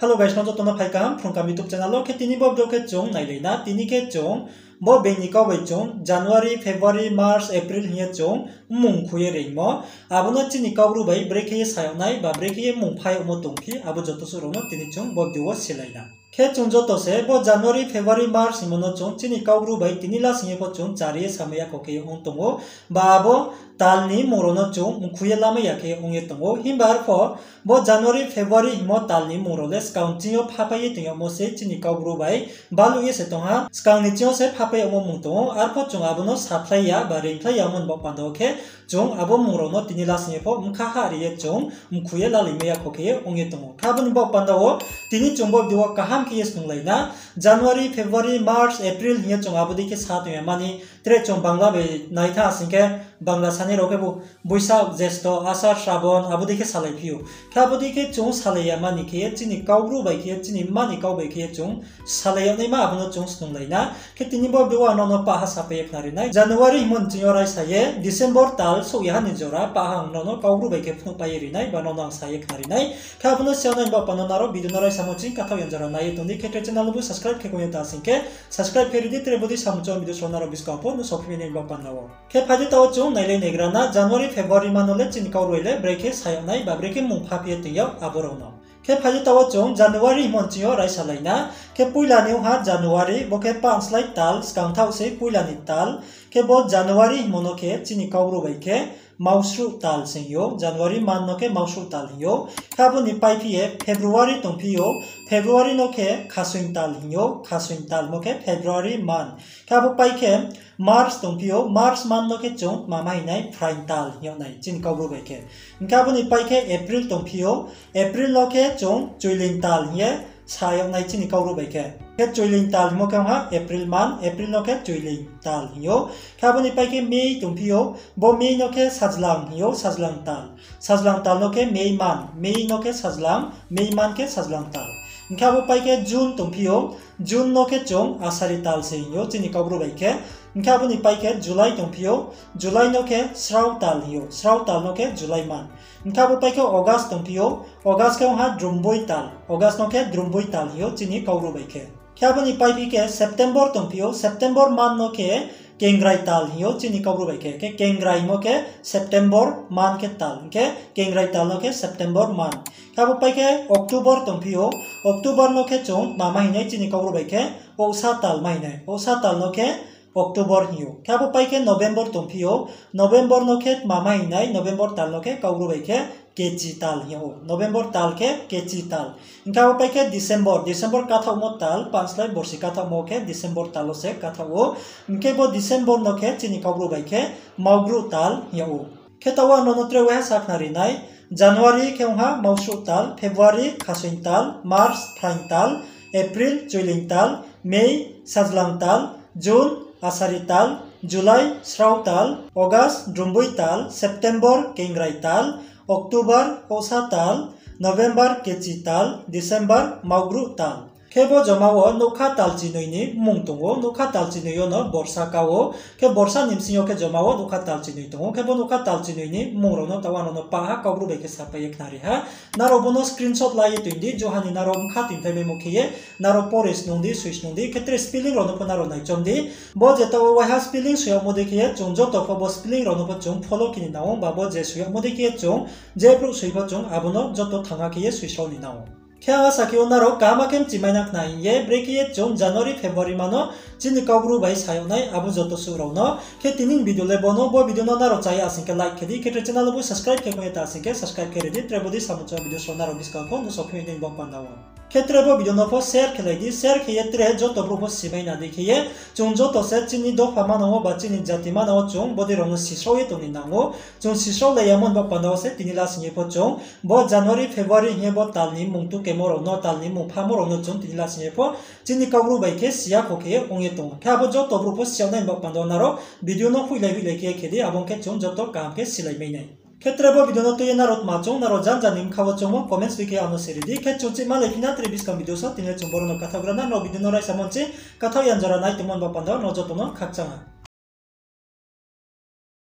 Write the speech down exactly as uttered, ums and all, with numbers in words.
Hello guys, no joto no phai kaham Phrung Kaham YouTube channel wo. Khe tini bo video khe chung nailai na, tini khe chung bo being ni kau bai chung January, February, March, April hing ye chung mmung khui ye reingmo, abo no chini Kaubru bai brekhe ye sa yag nai ba brekhe ye mmung pha yagmo tongphi, abo joto suh rao no tini chung bo video wo silai na. Khe chung joto se bo January, February, March hingmo no chung chini Kaubru bai tini last hing ye pho chung chari ye samai ya kho khe ye ong tong ou, ba abo tal ni mmung rao no chung mkhui ye lamai ya khe ye ong ye tong ou. Himba arpho bo January, February hingmo tal ni mmung rao le skang ching yo phapai ye tong yagmo se chini Kaubru bai baluh ye se tong ha, skang ni ching yo se phapai yagmo mmung tong ou, arpho chung abo no saphlai ya ba reingphlai ya mo ni baoh panda wo khe chung abo mmung rao no tini last hing ye pho bkha hah ri ye chung mkhui ye lalaimai ya kho khe ye ong ye tong ou. Khe abo ni baoh panda wo tini chung bo video wo kaham khe ye snunglai na, January, February, March, April hing ye chung abo dei khe sa tong ya mani, tre chung Bangla bai nai tha sing khe, Bangla sanai rao khebu Boishakh, Jesto, Ashar, Srabon abo dei khe salai phi ou. Khe abo dei khe chung salai ya mani khe ye chini Kaubru bai khe ye, chini mma ni kau bai khe ye chung salai yag naima, abo no chung snunglai na. Khe tini bo video wo ang nrao no pah ha sapai ye khnari nai. January hingmo ni ching yo raisa ye December tal souh ya ha ni jora pah ha ang nrao no Kaubru bai khe phnuhpai ye ri nai ba nrao no ang sa ye khnari nai. Khe abo no si yag nai ni baoh panda wo nrao video no raisamo ching kathaoh yan jora nai ye tong di. Khe tre channel no bu subscribe khe kong ye ta sing khe subscribe khe ri di, tre bodei samung chong video srao nrao buskang pho no sophi mai nai ni baoh panda wo. Khe phai di taoh wo chung nailai naigra na, January, February month no le chini Kaubru bai le brekhe sa yag nai ba brekhe mmung pha phi ye tong yag abo rao no. Khe phai di taoh wo chung January hingmo ni ching yo raisalai na. Khe poila ni ong ha January, bo khe panslái tal, skang thaoh se poila ni tal. Khe bo January hingmo no khe chini Kaubru bai khe Mausruh tal se hing ou, January month no khe Mausruh tal hing ou. Khe abo ni paiphi ye February tongphi ou, February no khe Khasoing tal hing ou, Khasoing tal mo khe February month. Khe abo pai khe March tongphi ou, March month no khe chung tma ma hing nai, Phraing tal hing yag nai chini Kaubru bai khe. Hing khe abo ni pai khe April tongphi ou, April no khe chung Choileing tal hing ye sa yag nai chini Kaubru bai khe. Khe Choileing tal hingmo khe ong ha April month, April no khe Choileing tal hing ou. Khe abo ni pai khe May tongphi ou, bo May no khe Sajlang hing ou, Sajlang tal. Sajlang tal no khe May month, May no khe Sajlang, May month khe Sajlang tal. Hing khe abo pai khe June tongphi ou, June no khe chung Asari tal se hing ou chini Kaubru bai khe. Hing khe abo ni pai khe July tongphi ou, July no khe Srau tal hing ou, Srau tal no khe July month. Hing khe abo pai khe August tongphi ou, August khe ong ha Drumboi tal, August no khe Drumboi tal hing ou chini Kaubru bai khe. Khe abo ni paiphi khe September tongphi ou, September month no khe Kengrai tal hing ou chini Kaubru bai khe. Khe Kengrai hingmo khe September month khe tal, hing khe Kengrai tal no khe September month. Khe abo pai khe October tongphi ou, October no khe chung tma ma hing nai chini Kaubru bai khe, Ousa tal ma hing nai, Ousa tal no khe October hing ou. Khe abo pai khe November tongphi ou, November no khe tma ma hing nai, November tal no khe Kaubru bai khe Kechi tal hing ou, November tal khe Kechi tal. Hing khe abo pai khe December, December kathaohmo tal, panslái borsi kathaohmo khe December tal wo se kathaoh ou. Hing khe bo December no khe chini Kaubru bai khe Maugruh tal hing yag ou. Khe taoh wo ang nrao no tre waiha sa khnari nai, January khe ong ha Mausruh tal, February Khasoing tal, March Phraing tal, April Choileing tal, May Sajlang tal, June Asari tal, July Srau tal, August Drumboi tal, September Kengrai tal, October Ousa tal, November Kechi tal, December Maugruh tal. Khe bo joma wo nougkha tal chinoi ni mmung tong ou, nougkha tal chinoi yo no borsa ka ou. Khe borsa ni bsing yo khe joma wo nougkha tal chinoi tong ou. Khe bo nougkha tal chinoi ni mmung rao no taoh wo ang nrao no pah ha Kaubru bai khe sapai ye khnari ha. Nrao bo no screenshot la ye toing di, joha ni nrao bkha toingphai maimo khe ye, nrao pore snung di, soi snung di, khe tre spelling rao no pho nrao naichom di. Bo je taoh wo waiha spelling soi yagmo dei khe ye, chung joto pho bo spelling rao no pho chung follow khe ni nang ou, ba bo je soi yagmo dei khe ye chung, je brouh soi pho chung abo no joto thangha khe ye soisrao ni nang ou. Khe ang asa khe ou nrao kaham khe mchimai na khna hing ye, brekhe ye chung January, February month no chini Kaubru bai sa yag nai abo joto suh rao no. Khe tini ni video le bo no, bo video no nrao chaya sing khe like khe di, khe tre channel no bu subscribe khe kong ye ta sing khe subscribe khe ri di, tre bodei samung chong video srao nrao buskang pho no sophi mai nai ni baoh panda wo. Khe tre bo video no pho share khe lai di, share khe ye tre joto brouh pho simai na dei khe ye, chung joto se chini dopha manang wo ba chini jati manang wo chung bodei rao no sisrao ye tong ni nang ou. Chung sisrao lai yamo ni baoh panda wo se tini last hing ye pho chung bo January, February hing ye bo tal ni mmung tukemo rao no, tal ni mmung phamo rao no chung tini last hing ye pho chini Kaubru bai khe si ya kho khe ye ong ye tong ou. Khe abo joto brouh pho si yag nai ni baoh panda wo nrao video no hoihlai hoihlai khe ye khe di, abo ong khe chung joto kaham khe silai mai nai. Khe tre bo video no tui ye nrao tma chung, nrao janja ni bkha wo chungmo comments bai khe ano se ri di. Khe chung chihma lai phi na tre buskang video so, tini le chung boro no kathaohgra na, nrao video no raisamo nching kathaoh yan jora nai tongmo ni baoh panda wo nrao joto no khakchang ha.